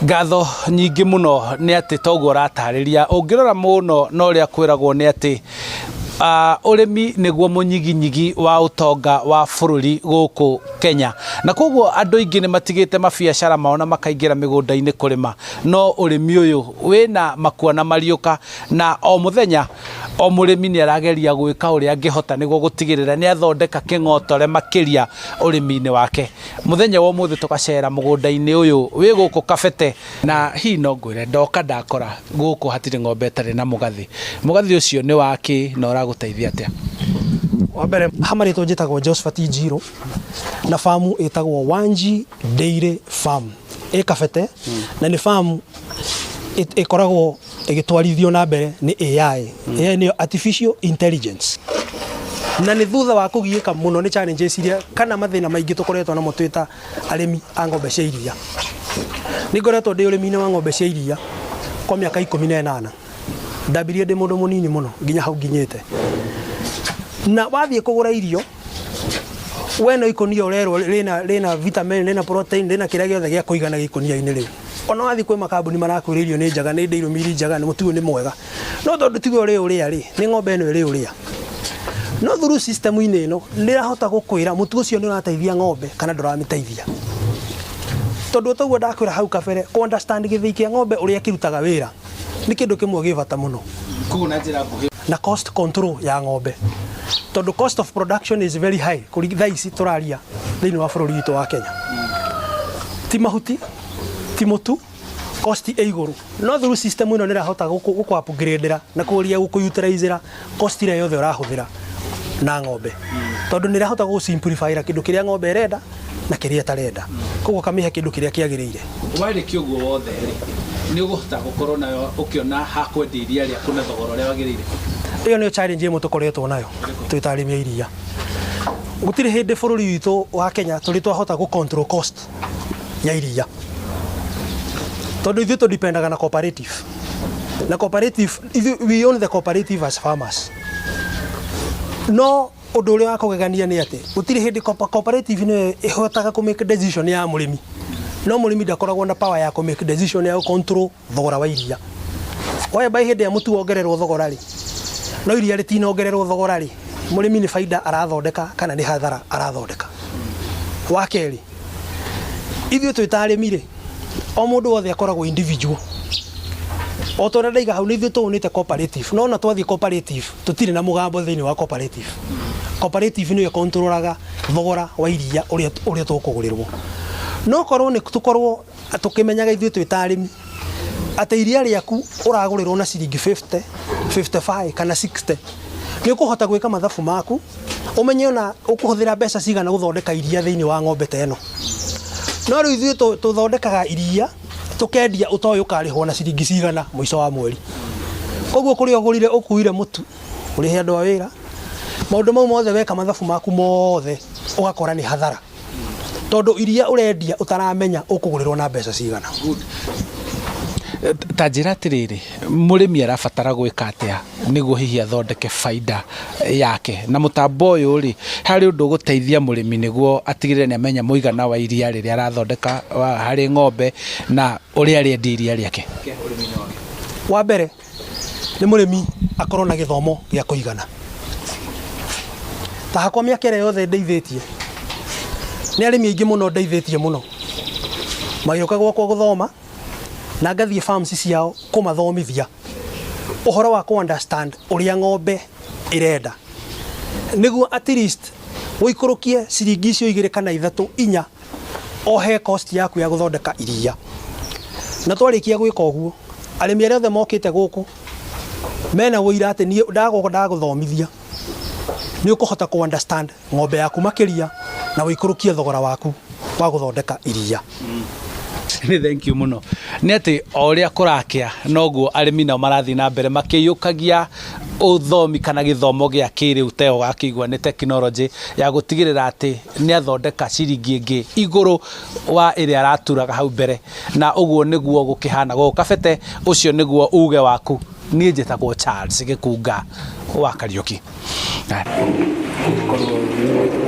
Ngatho nyingĩ mũno nĩ atĩ toguo ũratarĩria ũngĩrora mũno na ũrĩa kwĩragwo nĩ atĩ ũrĩmi nĩguo mũnyiginyigi wa ũtonga wa bũrũri gũkũ Kenya na koguo andũ aingĩ nĩ matigĩte mabiacara mao na makaingĩra mĩgũnda-inĩ kũrĩma no ũrĩmi ũyũ wĩna makua na mariũka na o mũthenya o mũrĩmi nĩ arageria gwĩka ũrĩa angĩhota nĩguo gũtigĩrĩra nĩ athondeka kĩng'otore makĩria ũrĩmi-inĩ wake. Mũthenya wa ũmũthĩ tũgacera mũgũnda-inĩ ũyũ wĩ gũkũ Kabete na hihi no ngwĩre ndoka ndakora gũkũ hatirĩ ng'ombe ĩtarĩ na mũgathĩ. Mũgathĩ ũcio nĩ wa kĩ na ũragũteithia atĩa? Wa mbere ha marĩtwa njĩtagwo Josphat Njirũ na farm ĩtagwo Wanji Dairy Farm ĩ Kabete na nĩ farm ĩkoragwo ĩgĩtwarithio na mbere nĩ AI. AI nĩyo artificial intelligence. Na nĩ thutha wa kũgiĩka mũno nĩ challenges iria kana mathĩna maingĩ tũkoretwo namo twĩ ta arĩmi a ng'ombe cia iria. Nĩ ngoretwo ndĩ ũrĩmi-inĩ wa ng'ombe cia iria kwa mĩaka 18. Ndambirie ndĩ mũndũ mũnini mũno nginya hau nginyĩte. Na wathiĩ kũgũra irio we no ikũnia ũrerwo rĩna rĩna vitamin rĩna protein rĩna kĩrĩa gĩothe gĩa kũigana gĩkũnia-inĩ rĩu. Ona wathiĩ kwĩ makambuni marakwĩra irio nĩ njega nĩ dairy meal njega nĩ mũtu ũyũ nĩ mwega. No tondũ tiwe ũrĩ ũrĩa rĩ, nĩ ng'ombe ĩno ĩrĩ ũrĩa. No through system -inĩ ĩno nĩ ĩrahota gũkwĩra mũtu ũcio nĩ ũrateithia ng'ombe kana ndũramĩteithia. Tondũ toguo ndakwĩra hau kabere, kũ understand gĩthĩi kĩa ng'ombe ũrĩa kĩrutaga wĩra nĩ kĩndũ kĩmwe gĩ bata mũno. Koguo na njĩra nguhĩ. Na cost control ya ng'ombe. Tondũ cost of production is very high thaa ici tũraria thĩinĩ wa bũrũri witũ wa Kenya. Ti mahuti, ti mũtu, cost ĩ igũrũ. No through system ĩno nĩ ĩrahota gũkũ upgrade na kũgeria gũkũ utilize cost ĩrĩa yothe ũrahũthĩra na ng'ombe. Tondũ nĩ ĩrahota gũgũ simplify kĩndũ kĩrĩa ng'ombe ĩrenda na kĩrĩa ĩtarenda. Koguo ũkamĩhe kĩndũ kĩrĩa kĩagĩrĩire. Warĩkia ũguo wothe rĩ, nĩ ũgũhota gũkorwo nayo ũkĩona ha kwendia iria rĩaku na thogora ũrĩa wagĩrĩire? Ĩyo nĩyo challenge ĩmwe tũkoretwo nayo twĩ ta arĩmi a iria. Gũtirĩ hĩndĩ bũrũri witũ wa Kenya tũrĩ twahota gũ control cost ya iria. Tondũ ithuĩ tũ dependaga na cooperative. Na cooperative, ithuĩ we own the cooperative as farmers. No ũndũ ũrĩa wa kũgegania nĩ atĩ gũtirĩ hĩndĩ cooperative nĩyo ĩhotaga kũ make decision ya mũrĩmi. No mũrĩmi ndakoragwo na power ya kũ make decision ya gũ control thogora wa iria. Whereby hĩndĩ ĩrĩa mũtu wongererwo thogora rĩ, no iria rĩtinongererwo thogora rĩ, mũrĩmi nĩ baida arathondeka kana nĩ hathara arathondeka. Wa kerĩ, ithuĩ twĩ ta arĩmi rĩ, o mũndũ wothe akoragwo individual. O ta ũrĩa ndaiga hau nĩ ithuĩ tũũnĩte cooperative, no ona twathiĩ cooperative tũtirĩ na mũgambo thĩinĩ wa cooperative. Cooperative nĩyo ĩkontrolaga thogora wa iria ũrĩa ũrĩa tũkũgũrĩrwo. No korwo nĩ tũkorwo tũkĩmenyaga ithuĩ twĩ ta arĩmi atĩ iria rĩaku ũragũrĩrwo na ciringi 50, 55 kana 60, nĩ ũkũhota gwĩka mathabu maku ũmenye ona ũkũhũthĩra mbeca cigana gũthondeka iria thĩinĩ wa ng'ombe ta ĩno. No rĩu ithuĩ tũthondekaga iria tũkendia ũtoĩ ũkarĩhwo na ciringi cigana mũico wa mweri. Koguo kũrĩa ũgũrire ũkuire mũtu, ũrĩhe andũ a wĩra, maũndũ mau mothe weka mathabu maku mothe ũgakora nĩ hathara. Tondũ iria ũrendia ũtaramenya ũkũgũrĩrwo na mbeca cigana. Ta njĩra atĩrĩrĩ, mũrĩmi arabatara gwĩka atĩa nĩguo hihi athondeke baida yake? Na mũtambo ũyũ rĩ, harĩ ũndũ ũgũteithia mũrĩmi nĩguo atigĩrĩre nĩ amenya mũigana wa iria rĩrĩa arathondeka harĩ ng'ombe na ũrĩa arĩendia iria rĩake? Wa mbere nĩ mũrĩmi akorwo na gĩthomo gĩa kũigana. Ta hakwa mĩaka ĩrĩa yothe ndeithĩtie, nĩ arĩmi aingĩ mũno ndeithĩtie mũno, magĩũka gwakwa gũthoma na ngathiĩ farms ciao kũmathomithia ũhoro wa kũ understand ũrĩa ng'ombe ĩrenda, nĩguo at least ũikũrũkie ciringi icio igĩrĩ kana ithatũ inya o he cost yaku ya gũthondeka iria. Na twarĩkia gwĩka ũguo, arĩmi arĩa othe mokĩte gũkũ mena ũira atĩ niĩ ndagũka ndagũthomithia nĩ ũkũhota kũ understand ng'ombe yaku makĩria na ũikũrũkie thogora waku wa gũthondeka iria. Nĩ thank you mũno. Nĩ atĩ o ũrĩa kũrakĩa noguo arĩmi nao marathiĩ na mbere makĩiyũkagia ũthomi kana gĩthomo gĩa kĩrĩu ta ĩyo wakĩigua nĩ tekinoronjĩ ya gũtigĩrĩra atĩ nĩ athondeka ciringi ĩngĩ igũrũ wa ĩrĩa araturaga hau mbere na ũguo nĩguo gũkĩhana gũkũ Kabete, ũcio nĩguo uge waku. Niĩ njĩtagwo Charles Gĩkunga wa Kariũki. Ũngĩkorwo